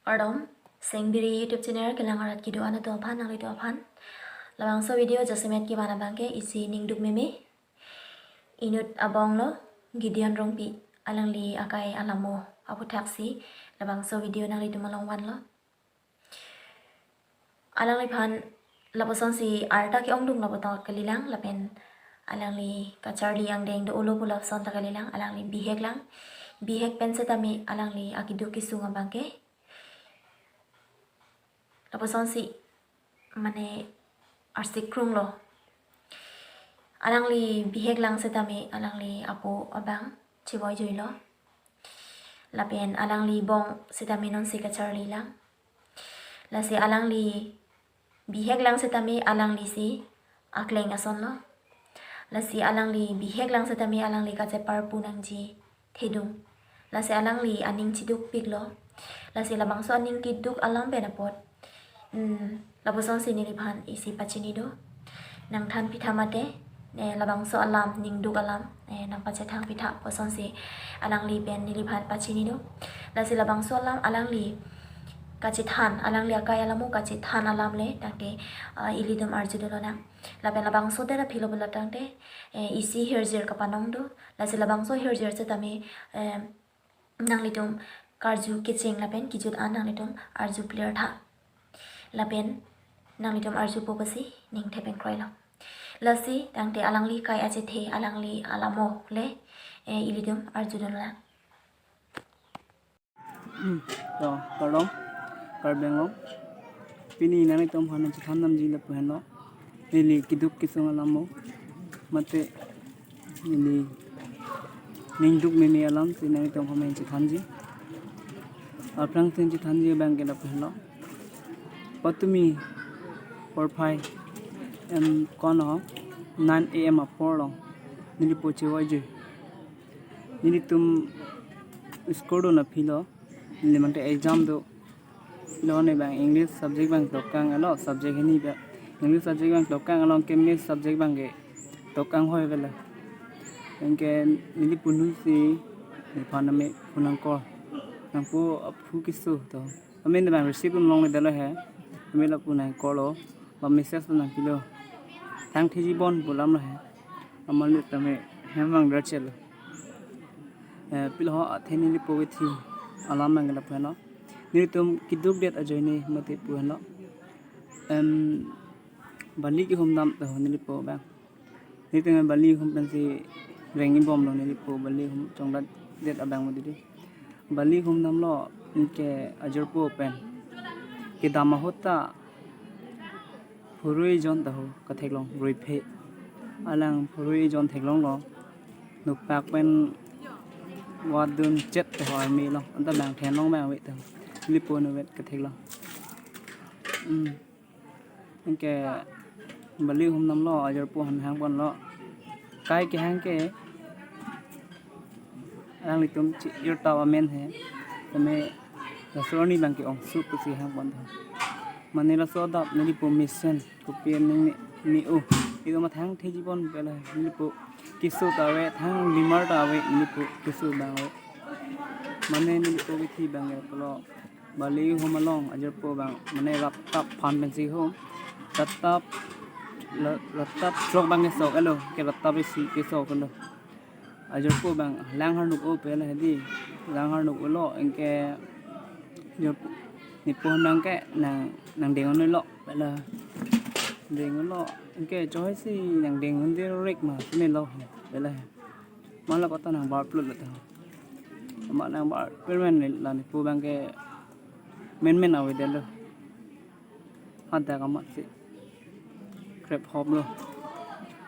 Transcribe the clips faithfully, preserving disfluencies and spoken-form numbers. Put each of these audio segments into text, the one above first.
Kardom, Sengbiri YouTube channel kelang arat kedo-an atum aphan, nanglitum aphan. Labangso video jasemet kevan abangke isi ningduk meme. Inut abong lo, Gideon Rongpi, alangli akai alamo aputhaksi labangso video nanglitum along vanlo. Alangliphan lapuson si arta ke-ongdung lapu ta kalilang, lapen alangli kacharli angdeng do-olo pu lapuson ta kalilang, alangli bihek lang. Bihek pen setame alangli akeduk kesung abangke lapuson si mane arsi krung lo. Alangli bihek lang setame alangli apo abang chevoi jui lo. Lapen alangli bong setame non si kacharli lang. Lasi alangli bihek lang setame alangli si akleng ason lo. Lasi alangli bihek lang setame alangli kacheparpu nangji thedung. Lasi alangli aning chiduk pik lo. Lasi labangso aning keduk alam pen apot, hmm, lapuson si neliphan isi pachini do. Nangthan pitha mate, eh, labangso alam, ningduk alam, eh, nangpachethang pitha puson si alangli pen neliphan pachini do. Lasi labangso alam alangli kachethan, alangli akai alamo kachethan alam le tangte, ah, ilitum arju dolo nang. Lapen labangso det aphi lo pulo tangte, eh, isi hirjir kapanong do. Lasi labangso hirjir setame, eh, nanglitum karju kecheng lapen kejut an nanglitum arju clear tha. Lapen nanglitum arjupo pusi ning thepeng kroi lo. Lasi tangte alangli kai achethe, alangli alamo le, eh, ilitum arju dolo nang. Hmm, to, kardom, Karbi Anglong. Pini nanglitum aphan nangchethan damji lapu henlo. Neli keduk kesung alamo. Mate neli ningduk meme alam si nanglitum aphan nangchethanji. Aphrangsi nangchethanji abangke lapu henlo. Patumi porphai em kono nine A M apor lo nelipo chevoi jui. Nelitum school do na philo, neli mangte exam do. Lo ne bang English subject bang tokang alo, subject hini bang English subject bang tokang alo, ke English subject bangke tokang hoi vela. Anke neli punu si nephan name phone nangkor. Nangpo aphu keso to. Amen bang receive un longle delo he. Amen lapu nangkor lo. Ba message nangpilo. Thang theji bon pu alam lo he. Aman le tame hem bang rachel. Eh, pilo ho athe nelipo kethi alam bang lapu henlo. Nelitum keduk det ajoine mate pu henlo. Em, bali kehum dam to nelipo bang. Nelitum bali hum pensi reng-i bomlo nelipo bali hum chongdat det abang mati di. Bali hum damlo anke ajorpo pen kedam ahut ta phurui jon tahu ketheklong ruiphe. Alang phurui jon theklonglo. Nupak pen wadun chet tahu army lo. Anta bang thenlong bang ave tahu. Nelipo nuvet ketheklong. Hmm. Anke bali hum damlo, ajorpo aphan hang ponlo. Kai kehang ke alanglitum chi-ir ta amen he. Tame laso arni bangke ongsu pusi hang pon tha. Mane laso adap nelipo mesen kopi ning ni, ni u. Ido ma thang theji bon pela nelipo keso ta ave, thang bimar ta ave, nelipo keso bang ave. Mane nelipo kethi bang ya pelo. Bali hum along ajorpo bang mane raptap phan pensi hum. Raptap la-, raptap trok bang kesok alo, ke raptap isi kesok alo. Ajorpo bang lang harnuk o pela hedi. Lang harnuk o lo anke ajorpo nepo bangke nang, nangdeng un lo pela. Deng un lo anke chohoi si nangdeng un direk ma sini lo pela. Mala kota nangbar plut lo ta. Amat nangbar permen la nepo bangke menmen ave detlo. Hadak amatsi krep hop lo.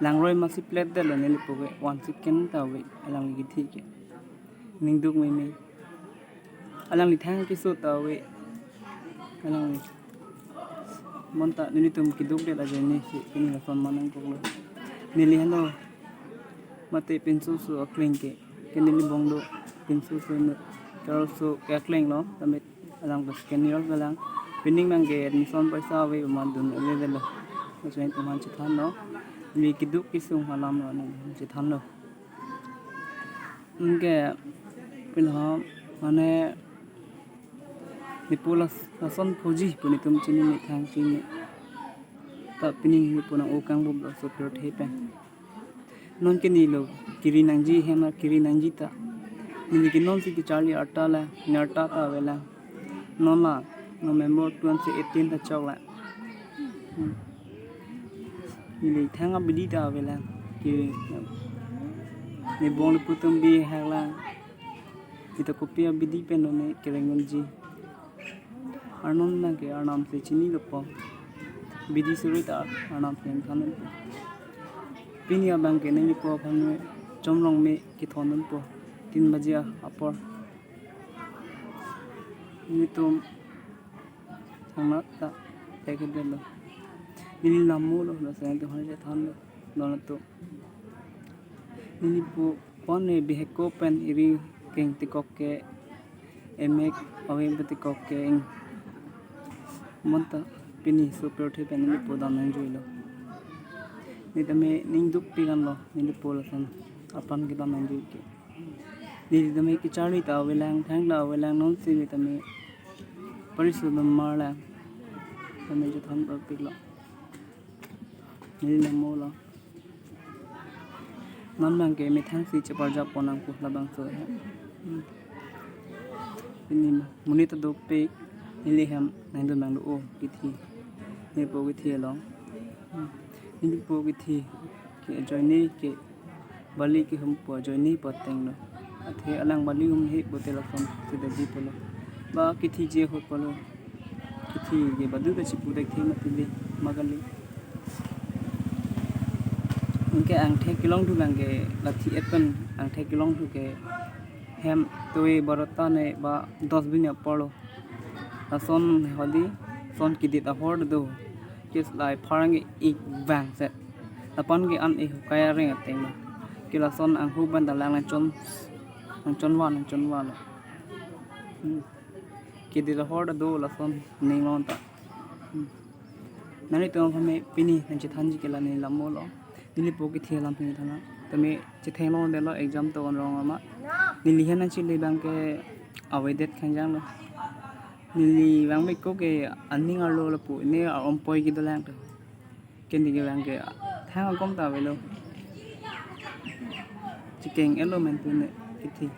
Langroi amatsi plate detlo nelipo ke one second ta ave alangli kethi ke. Ningduk meme. Alangli thang keso ta ave. Alangli. Bonta nelitum keduk det ajoine si pini lason ma nangkoklo. Neli henlo mate pinso so akleng ke. Ke neli bong do pinso so ne. Karo so ke akleng lo. Tame alang pas ke nirok galang. Pining bangke admission paisa ave ma dun ave velo. Maksudnya teman chethanlo. Neli keduk kesung alam lo nangchethanlo. Anke pilo mane Nepo las-, lason phoji pu netum chini, methang chini. Ta pini nepo nang-o kangbup lo so pirthe pen. Non ke neli lo kiri nangji hem ar kiri nangji ta. Neli ke non si kecharli arta la, ne arta ta avelang. Non la November twenty eighteen ta chok la. Hmm. Neli thang abidi ta avelang. Ke ne bong le putum bi hak lang. Ita kopi abidi pen non ne kereng unji. Arnon nang ke Arnam si chini lo po. Bidi suri ta Arnam si than po. Pini abang ke neli po aphan me chomrong me kethon po. Tin baji apor. Netum thang na ta teke delo. Neli lamu lo, lo sen tu hanje than lo. Lo na tu. Neli po pon ne bihek ko pen iri keng tikok ke emek awe betikok ke eng. Bonta pini so pirthe pen neli po dam nangjui lo. Ne tame ning duk pi kan lo, neli po lason apran ke dam nangjui ke. Neli tame kecharli ta avelang, thang ta avelang, non si neli tame parisu bemar lang. Tame chethan parpik lo. Neli lamu lo. Non bang ke methang si cheparjap pon nang pu labangso he. Hmm. Pini monit ta dopik, neli hem nangdun bang do-o kithi. Nepo kithi along. Hmm. Nepo kithi ke ajoine ke bali kehum po ajoine po ateng lo. Athe alang bali hum he bote lason si dadi po lo. Ba kithi je ho po lo. Kithi ke badu ke chipu dek the mati le ma kali. Anke angthek kelong thu bang ke lathi epen angthek kelong thu ke hem toi barota ne ba dos bin apor lo. Lason hodi son kedit ahor do. Ke slai pharang ke ik bang set. Lapen ke an e hukai areng ateng lo. Ke lason anghu ban dalang nangchon, nangchonvan, nangchonvan lo. Hmm. Kedit ahor do lason ning lon ta. Hmm. Nanglitum aphan me pini nangchethanji ke la neli lamu lo. Neli po kithi alam pini thana. Tame chetheng lo delo exam to on rong ama. Neli hen nangchile bang ke avedet khangjang lo. Neli bang me ko ke aning arlo lapu ne arompoi kedolang to. Ke neli ke bang ke thang akom ta avelo. Chikeng elo men tu ne kithi.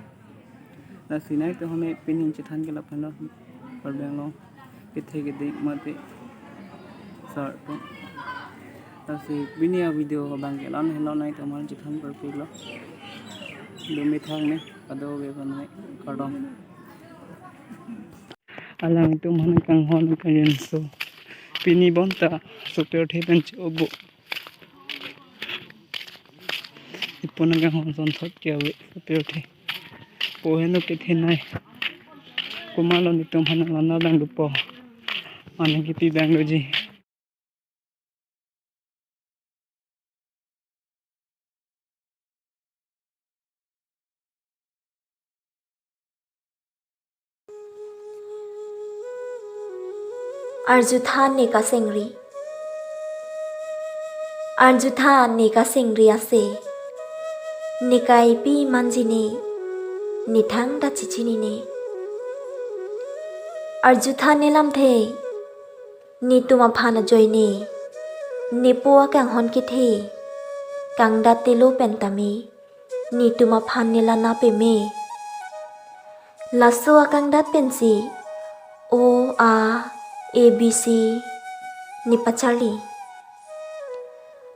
Lasi nanglitum aphan me pini chethan ke lapen lo. Karbeng along kethe keding mate sar po. Lasi pini avideo abang ke la-an helo, nanglitum aphan chethan parpik lo. Dumi thang ne, kado-kave aphan me kardom. Alangtum aphan kanghon kangjinso. Pini bonta so pirthe pen che-obo. Ipo nangkanghon sonthot ke ave so pirthe. Po heno kethenei. Komatlo netum aphan lana bang dopo. Mane kipi bang doji. Arjutha ne kasengri. Arjutha ne kasengri ase. Ne kaipi manji ne. Ne thangta chechinine. Arjutha ne lamthe. Netum aphan ajoine. Nepo akanghon kethe. Kangdat telo pen tame. Netum aphan ne lana peme. Laso akangdat pensi o, a, a, b, c ne pacharli.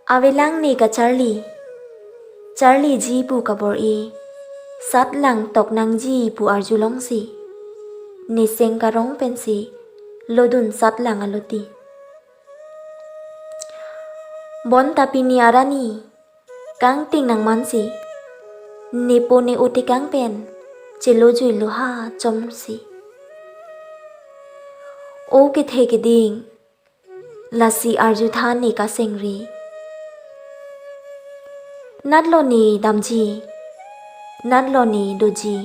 Avelang ne kacharli. Charliji pu kabor-i. Sat lang tok nangji pu arjulongsi. Ne seng karong pensi lodun sat lang aloti. Bonta pini arani. Kangting nangmansi. Nepo ne-o tekang pen. Chelojuilo ha chomsi. O kethe keding. Lasi Arjutha ne kasengri. Natlo ne damji. Natlo ne doji.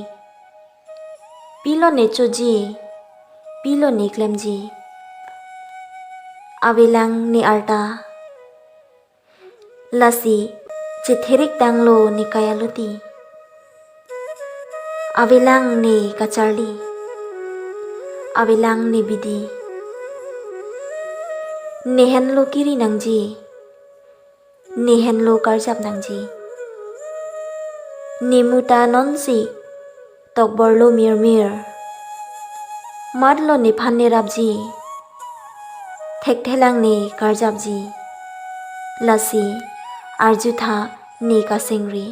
Pilo ne choji. Pilo ne klemji. Avelang ne arta. Lasi chetherik tanglo ne kai aloti. Avelang ne kacharli. Avelang ne bidi. Ne henlo kiri nangji. Ne henlo karjap nangji. Ne muta nonsi tokborlo mirmir. Matlo nephan nerapji. Thekthelang ne karjapji. Lasi arjutha ne kasengri.